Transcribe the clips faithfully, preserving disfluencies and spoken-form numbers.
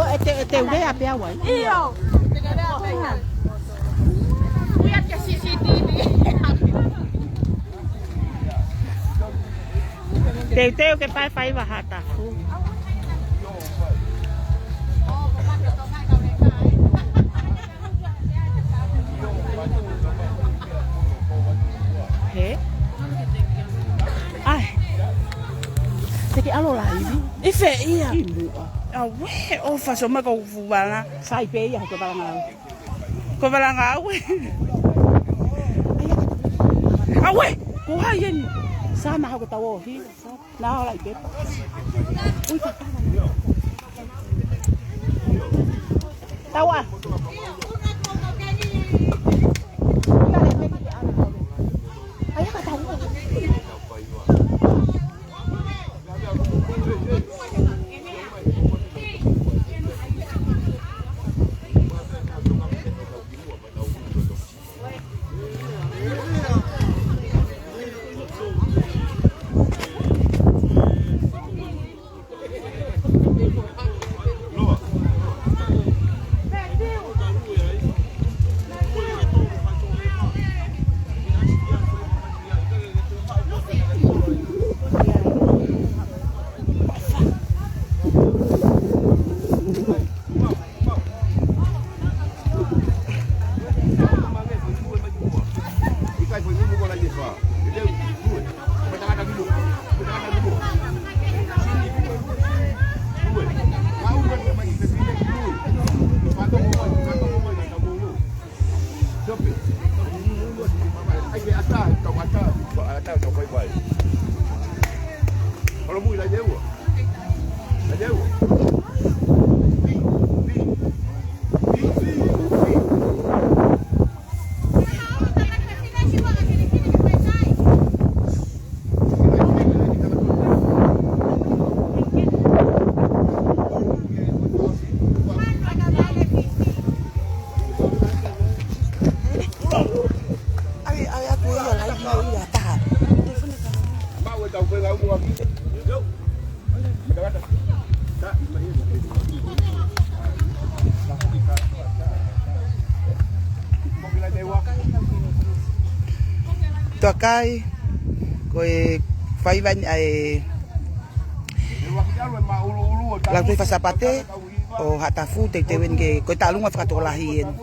E te, e te ule a pea wai. ʻIo. Ui atu ke C C T V. Teuteu ke fai faiva Haʻatafu. He? ʻAi. Te ke ʻalu laivi? ʻI fē ia? ʻI muʻa. ʻAuē, ʻo faso ma ko fuvana. Sai pē ia, ko valanga. Ko valanga ʻauē. ʻAuē, ko hai eni? Sana hako tau ʻo hi. Na hola i pepa. Ui, ka tau. Tau ā. Ai, ka tau. Tokaʻi, ko e faiva eni ʻa e Lautohi Fakasāpate ʻo Haʻatafu, teuteu eni ke, ko e taʻolunga fakatokolahi eni.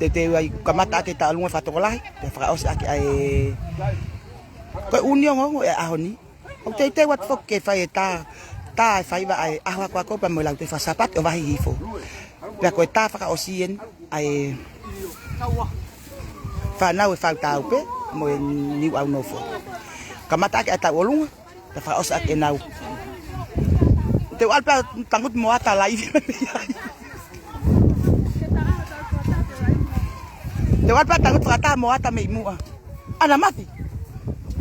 Teuteu ai kamata ʻaki e taʻolunga fakatokolahi, pea fakaʻosi ʻaki ʻa e, ko e ʻunioni ongoongo e ʻaho ni. ʻOku teuteu atu foki ke fai e tā, tā e faiva ʻa e ʻaho akoako pea mo e Lautohi Fakasāpate ʻo Vahi Hihifo. Pea ko e tā fakaʻosi eni ʻa e fānau e Fautaupe mo e Niuaunofo. Kamata ʻaki ʻa e tauʻolunga, pea fakaʻosi ʻaki ʻenau. Te u ʻalu pea tangutu mo ʻata laivi mai ai. Te u ʻalu pea tangutu fakataha mo ʻata mei muʻa. ʻAna Mafi.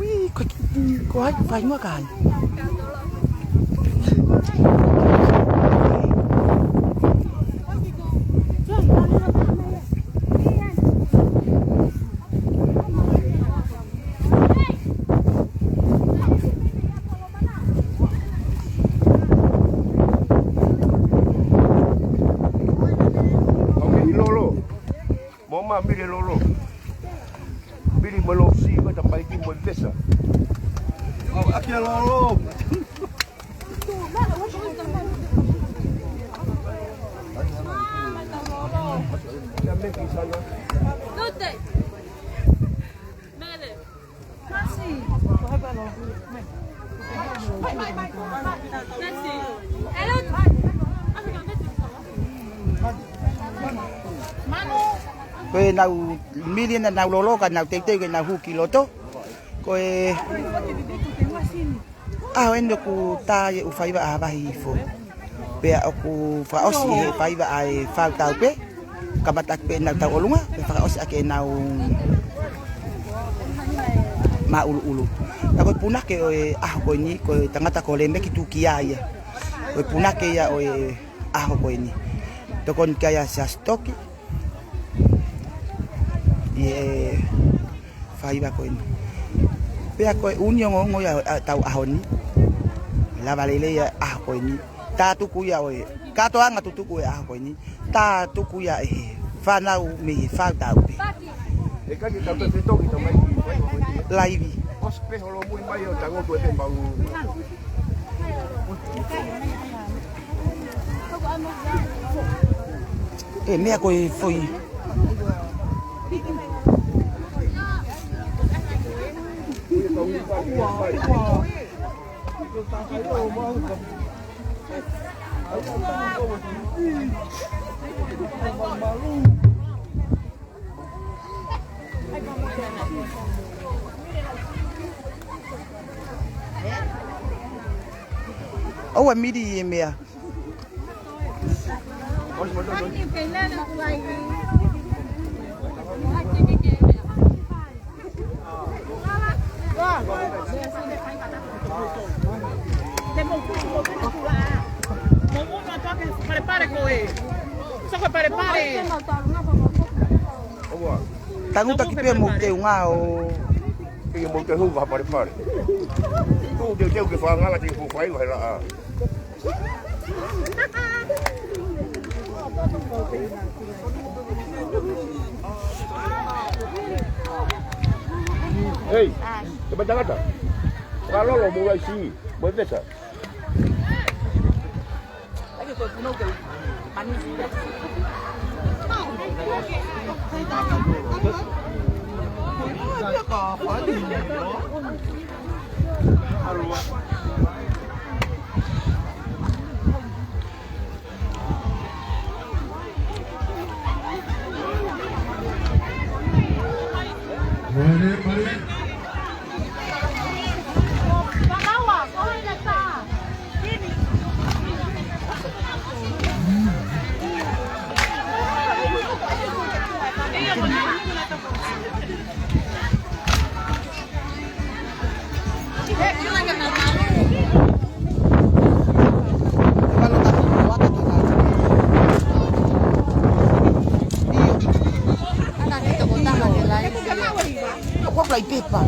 Ui, ko, ko hai, fai mua ka hai. Lolo. Mo ma mire lolo. Mire mo lo si ko ta mai ki mo lesa. Au, ake lolo. Ko ʻenau mili ʻenau lolo ka nau teitei ke nau hū ki loto. Ko e ʻaho eni ʻoku tā ai e ʻū faiva ʻa Vahi Hihifo. Pea ʻoku fakaʻosi he faiva ʻa e Fautaupe. Kamata ʻaki pē ʻenau tauʻolunga, pea fakaʻosi ʻaki ʻenau māʻuluʻulu. Ka ko e punake ʻo e ʻaho ko eni, ko e tangata ko Lemeki Tukia ia. Ko e punake ia ʻo e ʻaho ko eni. Tokoni ki ai ʻa Siaosi Toki. ʻI he faiva ko eni. Pea ko e ʻunioni ongoongo ia ʻo e tau ʻaho ni. Lava lelei ʻa e ʻaho ko eni. Ka tuku ia ʻo e, kātoanga tutuku e ʻaho ko eni. Tā tuku ia ʻe he fānau mei he fātau pē. ʻE kaki tau te toki tau mai ki fai wa mai ki. Laivi. Osi pē holo mui mai ʻo tango tu e te mau. ʻE meʻa ko e foʻi. ʻOua mili e meʻa. Tangutu ki pē mo teunga ʻo. Ia mo te hu va pare pare. Tu te te ke fa ngala te ko fai wa la. Hei, te matangata. Ka lolo mo lai si, mo e pesa. Ko e fly paper.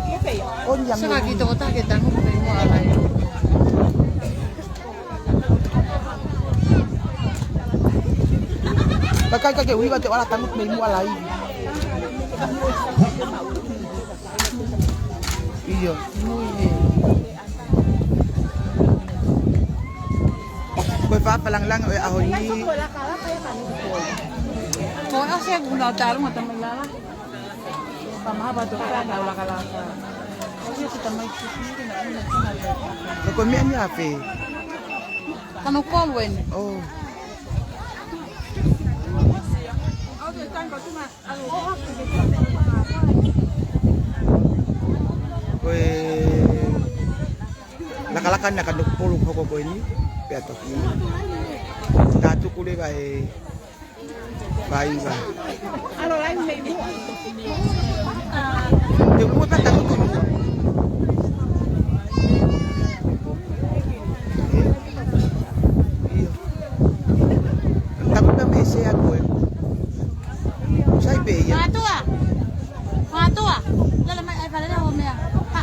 Saka ki tokotaha ke tangutu pē mo ala ia. Kakai ka ke uiva te ala tangutu mei muʻa lai. ʻIo, mui e. Ko e fakapalangilangi ʻo e ʻaho ni. Ko e ʻasi ʻeku nau tālunga tamai lala. Ko e meʻa ni ʻa fē? Kanokupolu eni. ʻO. Ko e lakalaka ʻa Kanokupolu hoko ko eni, pea toki. Tā tuku leva e Faiva. Te u kua pata tuku. ʻIo. Tapu ka me se a koe. Sai pē ia. Mātua. Mātua. Lala mai ai pale la o mea. Ha.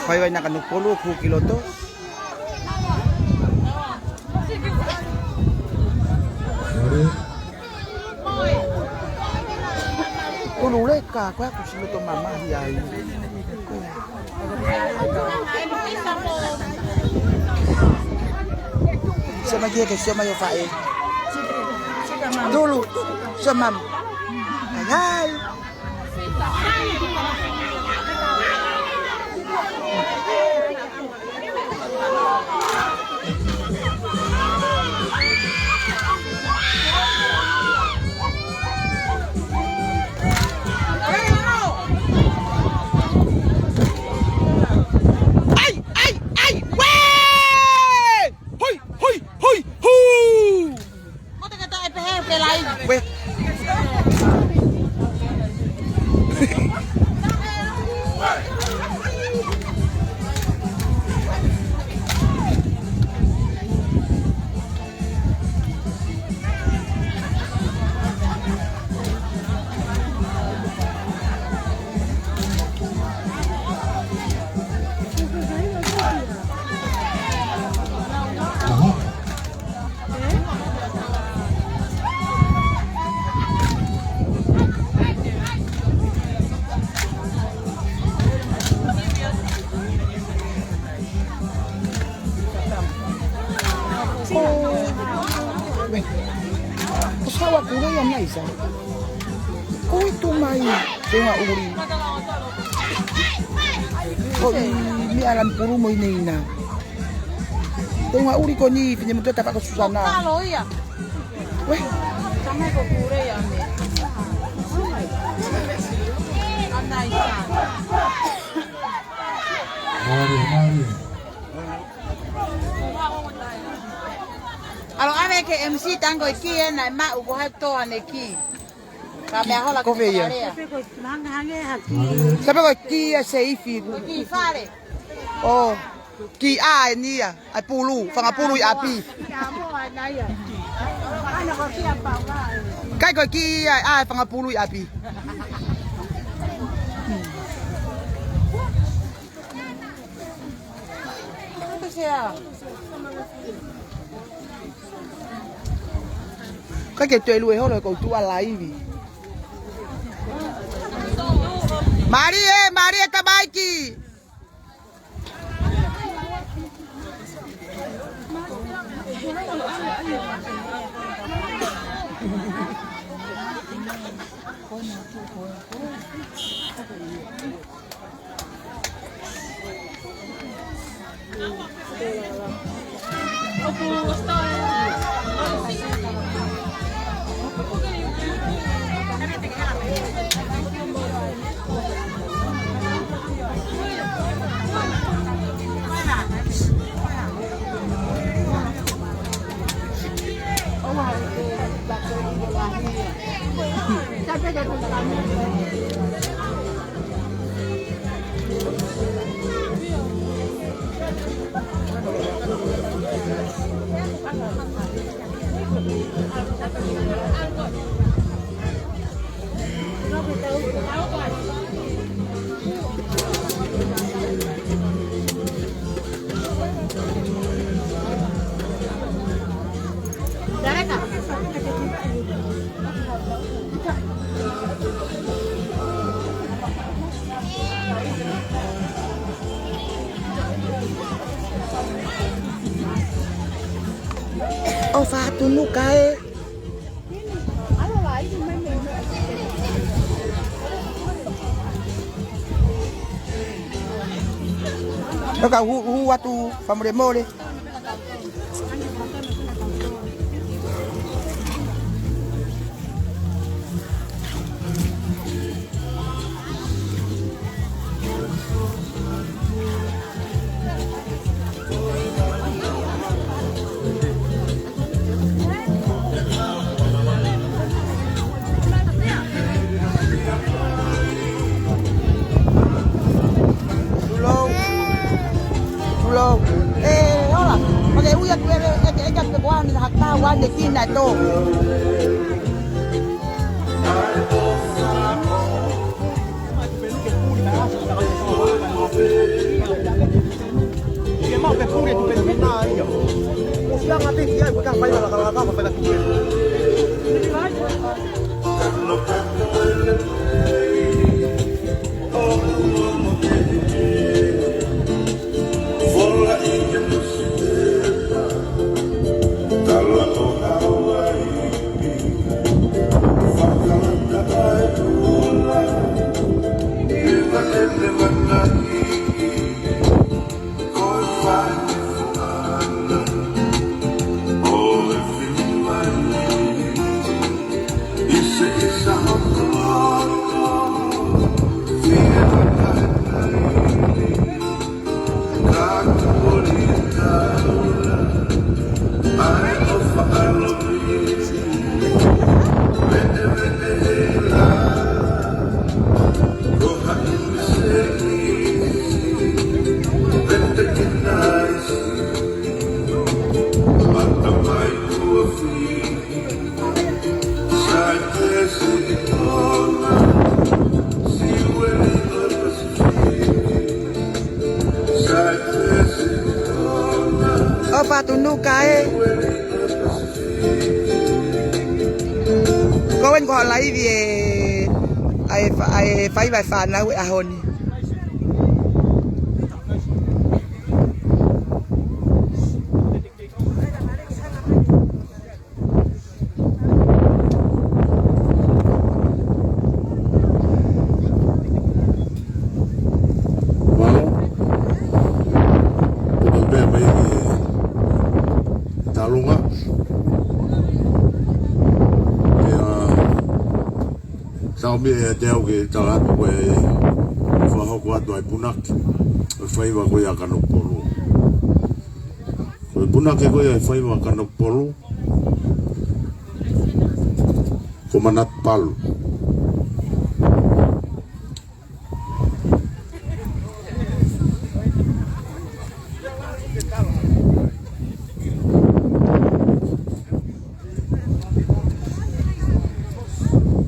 Faiva ʻa Kanokupolu, kū ki loto. Tululeka, ko e aku si loto mamahi ai. Sio mai ki he, sio mai ʻo faʻē. Tulu, sio mama. Ai, ai. ʻAi, ʻai, ʻai, uē! Hoi, hoi, hoi, hū! Mo te kata e pehē pe lai. Uē. Saua Kuleia nai sa. Ko e tu mai, teunga ʻuli. Ko e meʻa lami pulu mo e ʻineina. Teunga ʻuli ko eni, finemotuʻa tafaʻaki ko Susana. Kalo ia. Weh. Tamai ko Kuleia me. Anai sa. Mālie, mālie. ʻAlu ʻave ki he M C tango e kī ē naʻe maʻu ko hai toa ne kī. Ka meʻa hola ko fē ia? Ka pē ko e kī ia se ifi. Ko e kī fale. ʻO, kī ʻā eni ia, ʻa e pulu, fanga pulu ʻi ʻapi. ʻIkai ko e kī ia, ʻa e fanga pulu ʻi ʻapi. ʻIkai ke toe lue holo he ʻoku ou tuʻu ʻa laivi. Mālie, mālie tamaiki. ʻOfa atu Nuka ē. Nuka hū, hū atu fakamolemole. Tulou. Tulou. ʻE, hola. Pake uia tu ʻe, ʻe, ʻe, ʻe, ʻe, ʻe, ʻe, ʻe, ʻe, ʻe, ʻe, ʻe, ʻOfa atu Nuka ē. Ko eni ko e laivi ē, ʻa e fa-, ʻa e faiva ʻa e fānau he ʻaho ni. Tau mea e te au ke tala atu ko e fakahoko atu ai punake. Ko e faiva ko ia Kanokupolu. Ko e punake ko ia e faiva Kanokupolu. Ko Manatu Palu.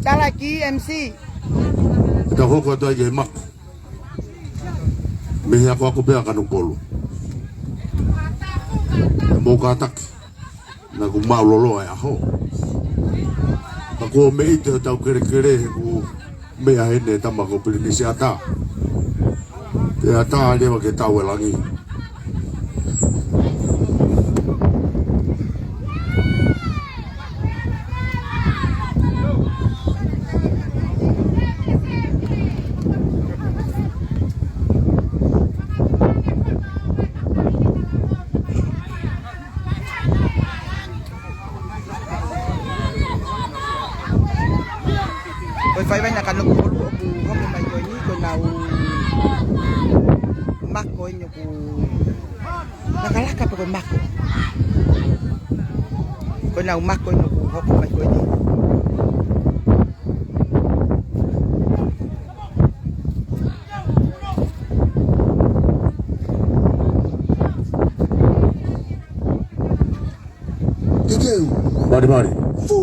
Tala ki M C. Ka hoko atu ai ke maku. Mei he akoako pē ʻa Kanokupolu. Mou kātaki. Naʻa ku mālōlō e ʻaho. Ka ko e meʻa ʻi he tau kelekele he ʻoku meʻa heni e tama ko Pilinisi ʻAta. Pea ʻatā leva ke tau e langi. Ko e faiva ia Kanokupolu ʻoku hoko mai ko eni, ko ʻenau mako eni ʻoku lakalaka pē ko e mako. Ko ʻenau mako eni ʻoku hoko mai ko eni. Kikeu. Mari, mari. Fū.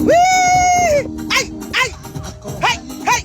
Wee! Ai, ai! Hei, hei!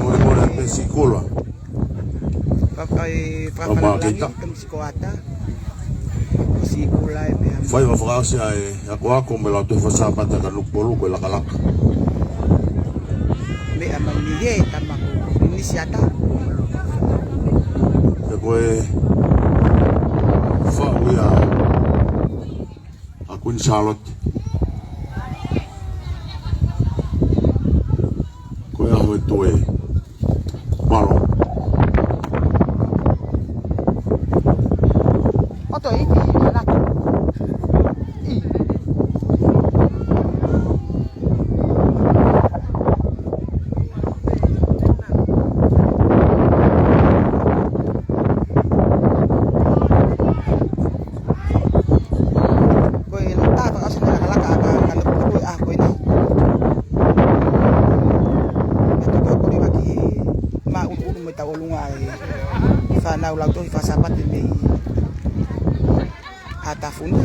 Mole mole pe sikula. Papa e Papa Langi, Kita. Kami sikoata. Ko sikula e meʻa. Faiva fakaʻosi ʻa e akoako mo e Lautohi Fakasāpate ʻa Kanokupolu ko e lakalaka. Meʻa mai ni he tama ko Pilinisi ʻAta. Pea ko e faʻu ia ʻa Kuini Sālote. Ko e ʻaho e toe. Mālō. ʻO toe iti, ʻalaki. ʻI. Ko e lata fakaʻosi e lakalaka ʻa Kanokupolu ʻa ko eni. Pea toki hoko leva ki he māʻuruʻuru mo e tauʻolunga e fānau Lautohi Fakasāpate mei Haʻatafuni.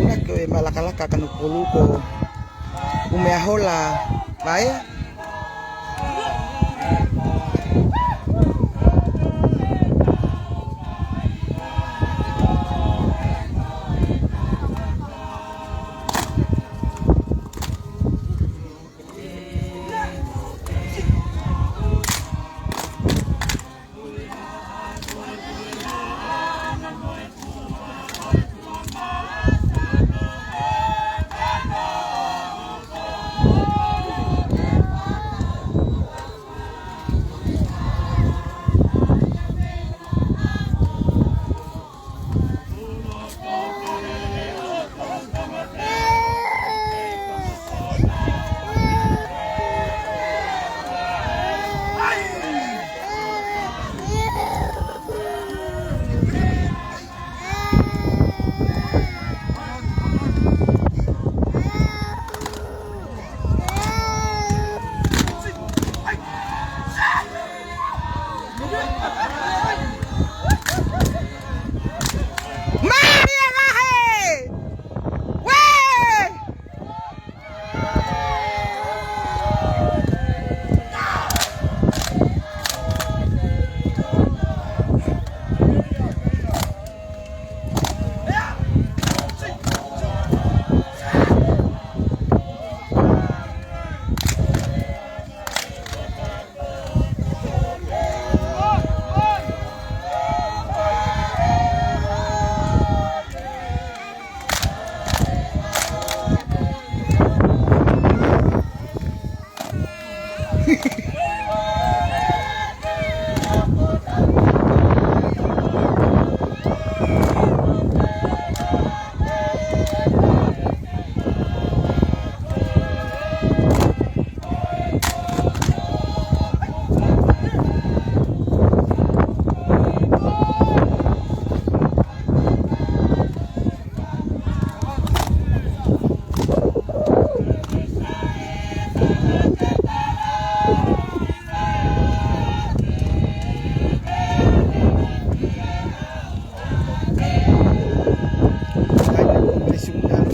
Ko e malakalaka Kanokupolu ko Umeahola Vaea. Mālie lahi! Uē!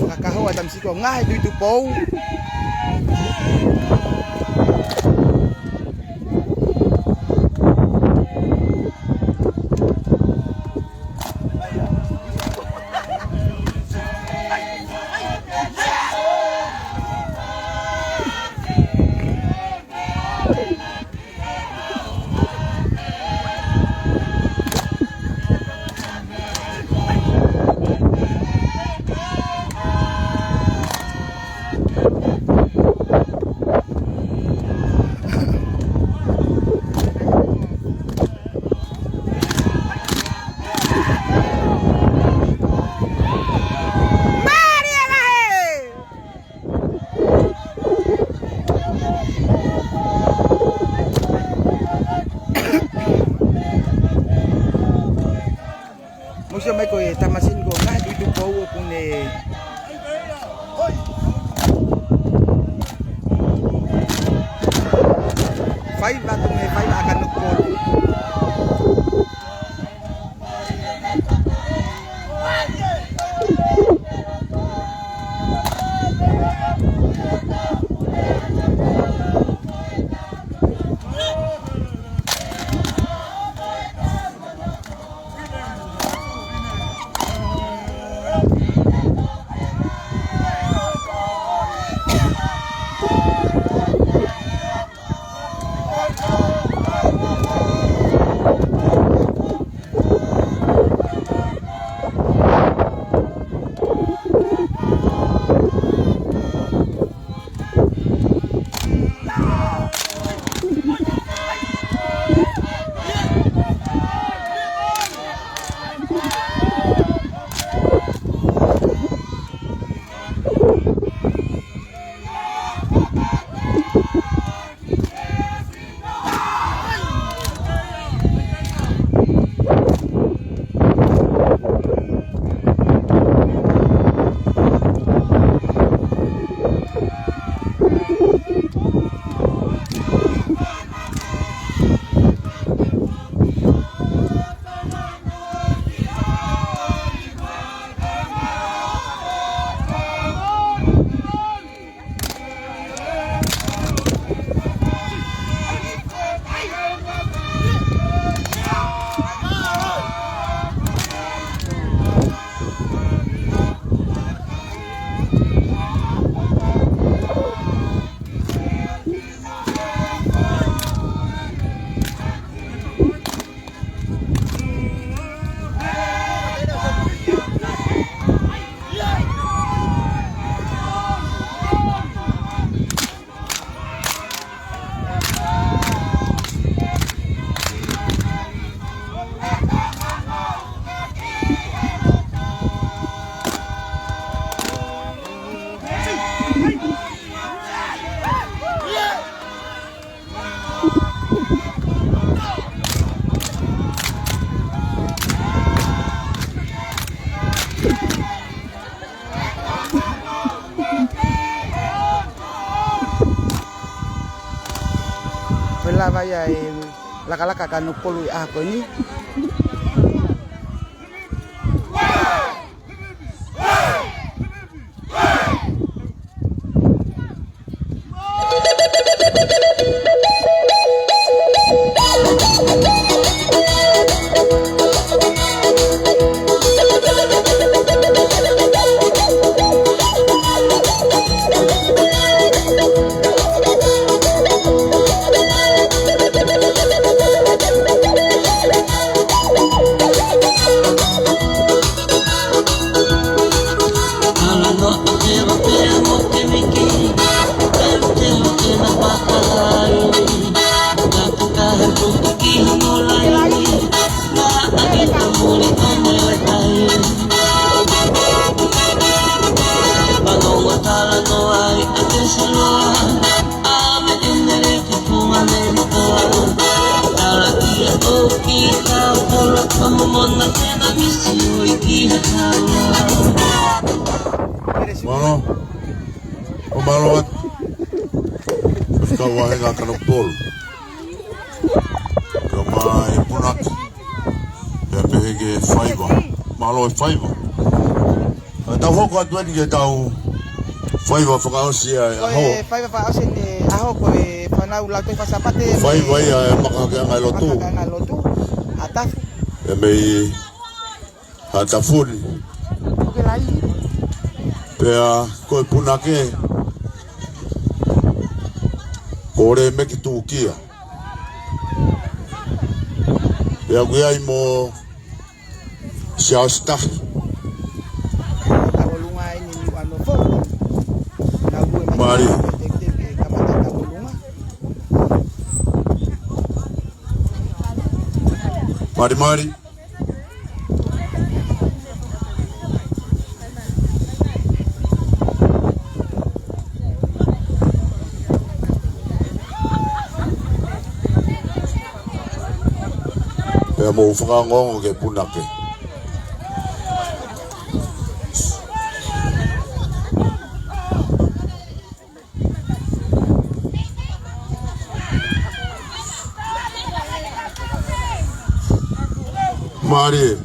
Fakakaho ʻa e tamasiʻi ko Ngaahi Tuʻi Tupou. Mālie lahi! Mou sio mai ko e tamasiʻi ko Ngaahi Tuʻi Tupou ʻoku ne faiva atu mei he faiva ʻa Kanokupolu. Ko e lava ia e lakalaka Kanokupolu ʻi he ʻaho ko eni. Mālō, ʻo mālō atu. Ko e kau vāhenga Kanokupolu. Ko mai punake. Pea pehē ki he faiva. Mālō e faiva. ʻA, tau hoko atu eni ki heʻetau faiva fakaʻosi ʻa e ʻaho. Ko e faiva fakaʻosi ʻeni ʻaho ko e fānau Lautohi Fakasāpate. Faiva ia e makahakeʻanga e lotu. Makahakeʻanga e lotu. ʻA Tafu. ʻE mei Haʻatafuni. Pea ko e punake ko Lemeki Tukia. Pea ʻoku ʻi ai mo Siaosi Tahi. Mālie. Mālie, mālie. Pea mou fakaongoongo ki he punake. Mālie.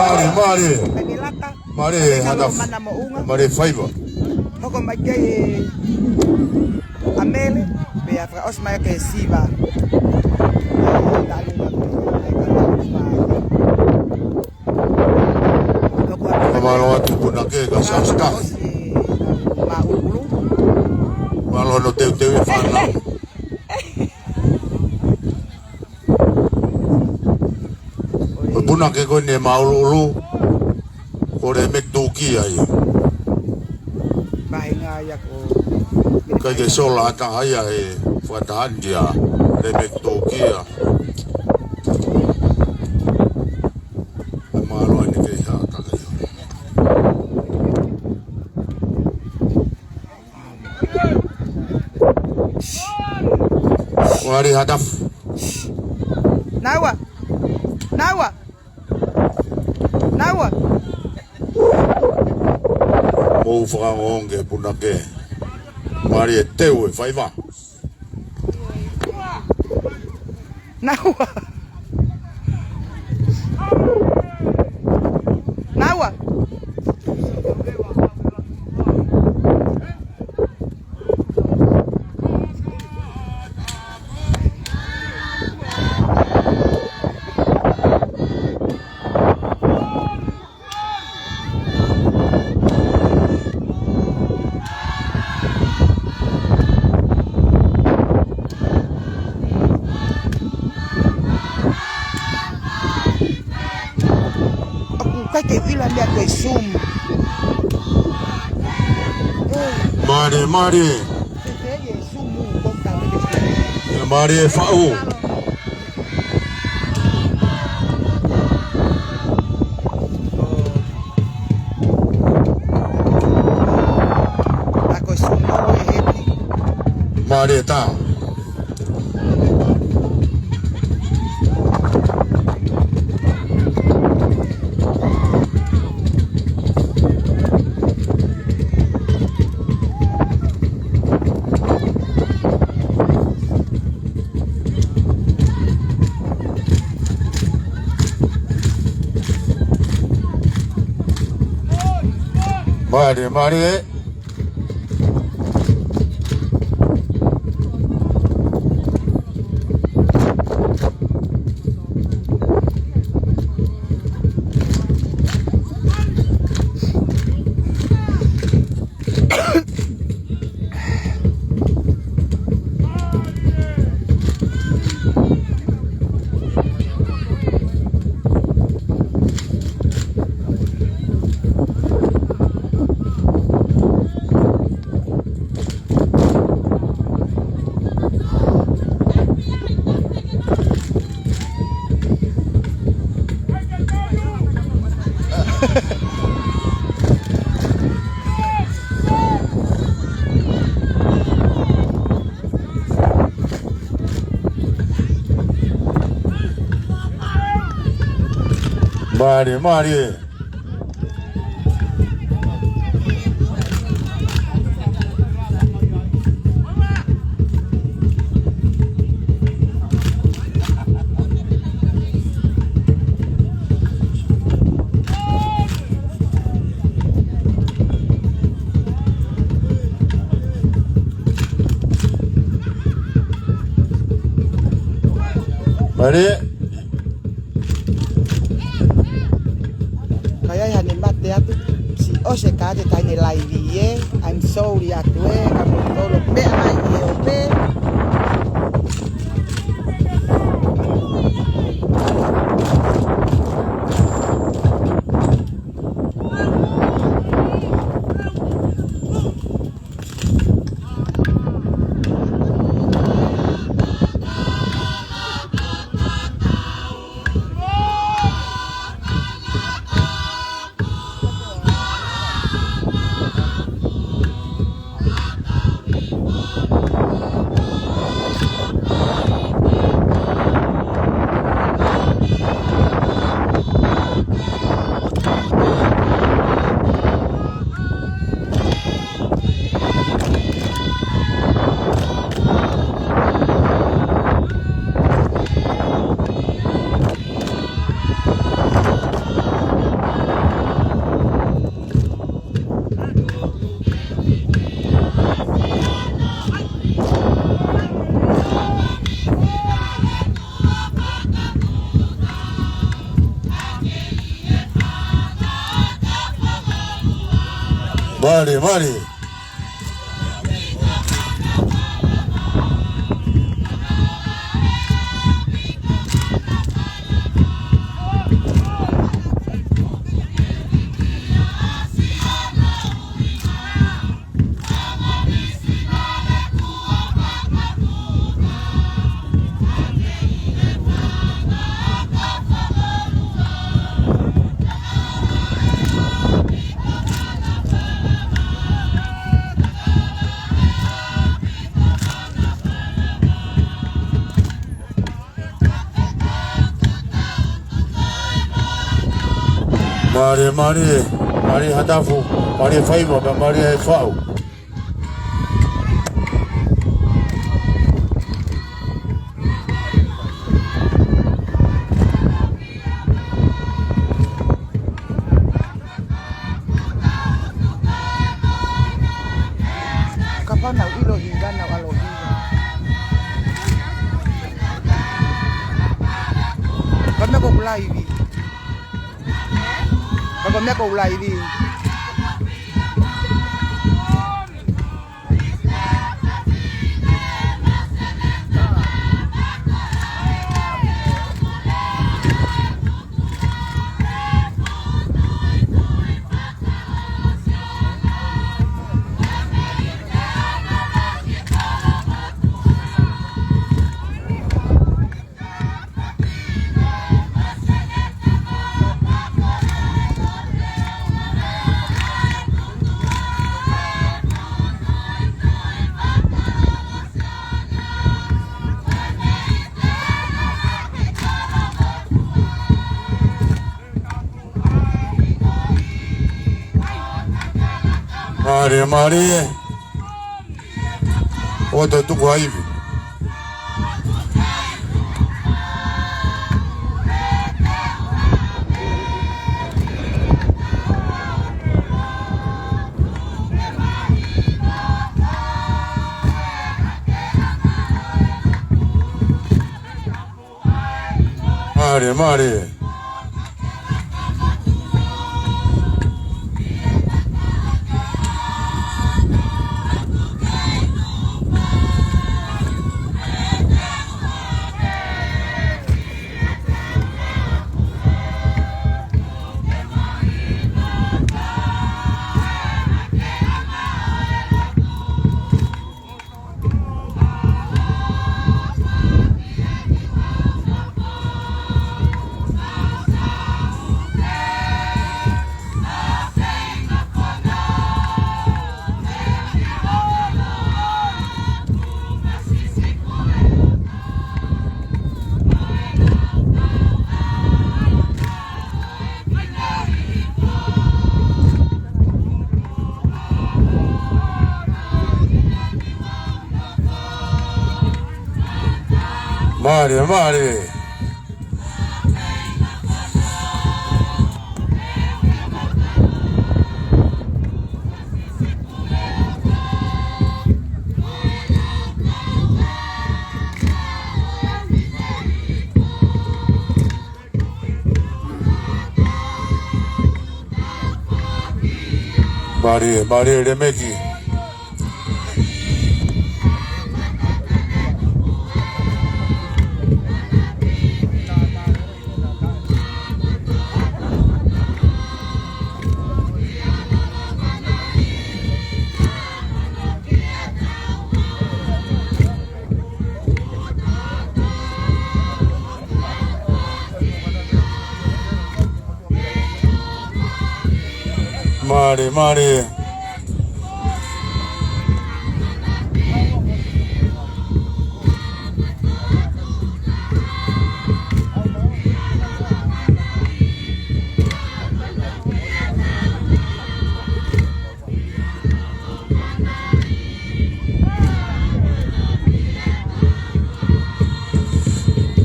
Mālie, mālie. Mālie, Hatafu. Mālie Faiva. Hoko mai ki ai ʻa Mele, pea fakaʻosi mai ki he Siva. Fakamālō atu Punake ka Sasita. Mālō hono teuteu e fānau. Ko Punake ko eni ʻe māʻuluʻulu, ko Lemeki Tūkia ia. Vahenga ia ko. ʻIkai ke sola ʻatā ia he fakataha ni ʻa Lemeki Tūkia. ʻE mālō eni ke hā kaka ia. Mālie Hatafu. Naua. Naua. Naua. Mou fakaongoongo ki he Punake. Mālie teu e Faiva. Naua. Naua. ʻOku ʻikai ke ʻilo meʻa ko e Zoom. Mālie, mālie. Mālie faʻu. Mālie tā. Mālie, mālie. Mālie, mālie. Pare. Ka ʻi ai haʻane mate atu, siʻi ʻosi e kakai te taʻe ne laivi ē, I'm sorry atu ē, ka mo tolo meʻa mai ē ʻo pē. Mālie, mālie. Mālie, mālie, mālie ha tafu, mālie faiva, pea mālie e faʻu. Kapau naʻa ku ʻilo hiva, naʻa ku ʻilo hiva. Ka meʻa ko e laivi. Ka ko e meʻa ko e laivi. Mālie, mālie. ʻOua te tuku ha ivi. Mālie, mālie. Mālie, mālie. Mālie, mālie Lemeki. Mālie, mālie.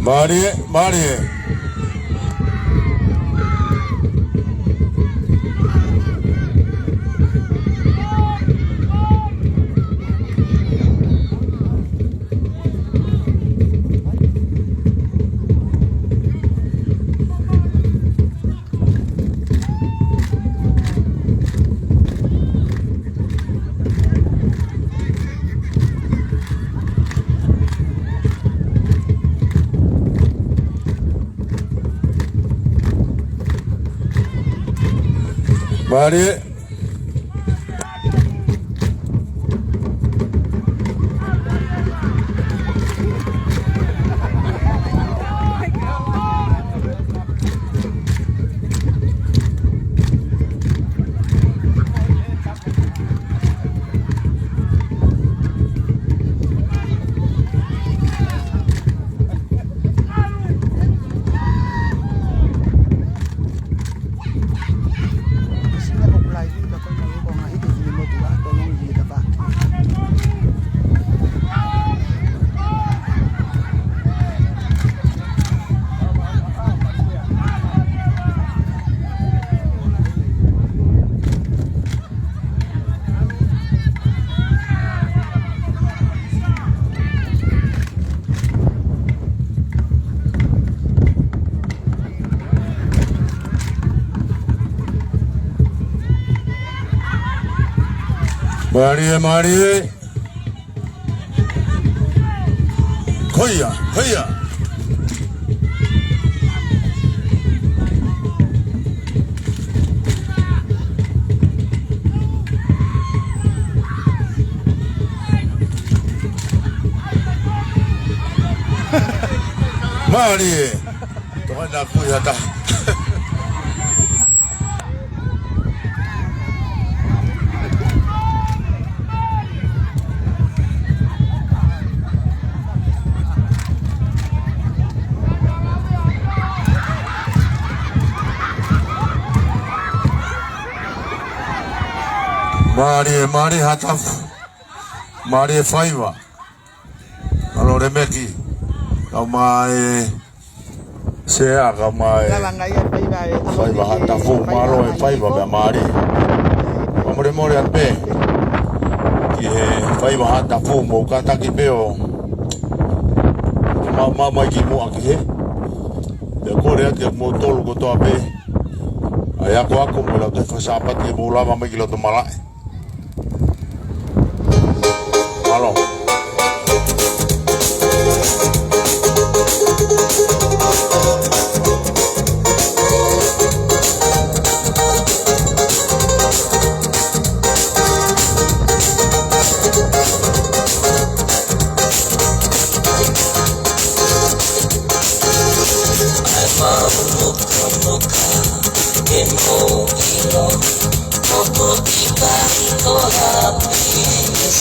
Mālie, mālie. Mālie. Mālie, mālie. Ko ia, ko ia. Mālie. Tokanga kui ha taha. Mālie, mālie Hatafu. Mālie Faiva. Mālō Lemeki. Kau mai Sea, kau mai Faiva Hatafu, mālō e Faiva pea mālie. Fakamolemole atu pē ki he Faiva Hatafu, mou kātaki pē ʻo maumau mai ki muʻa ki hē. Pea kole atu kiate kimoutolu kotoa pē ʻa e akoako mo e Lautohi Faka-Sāpate, mou lava mai ki loto malaʻe. Mālō.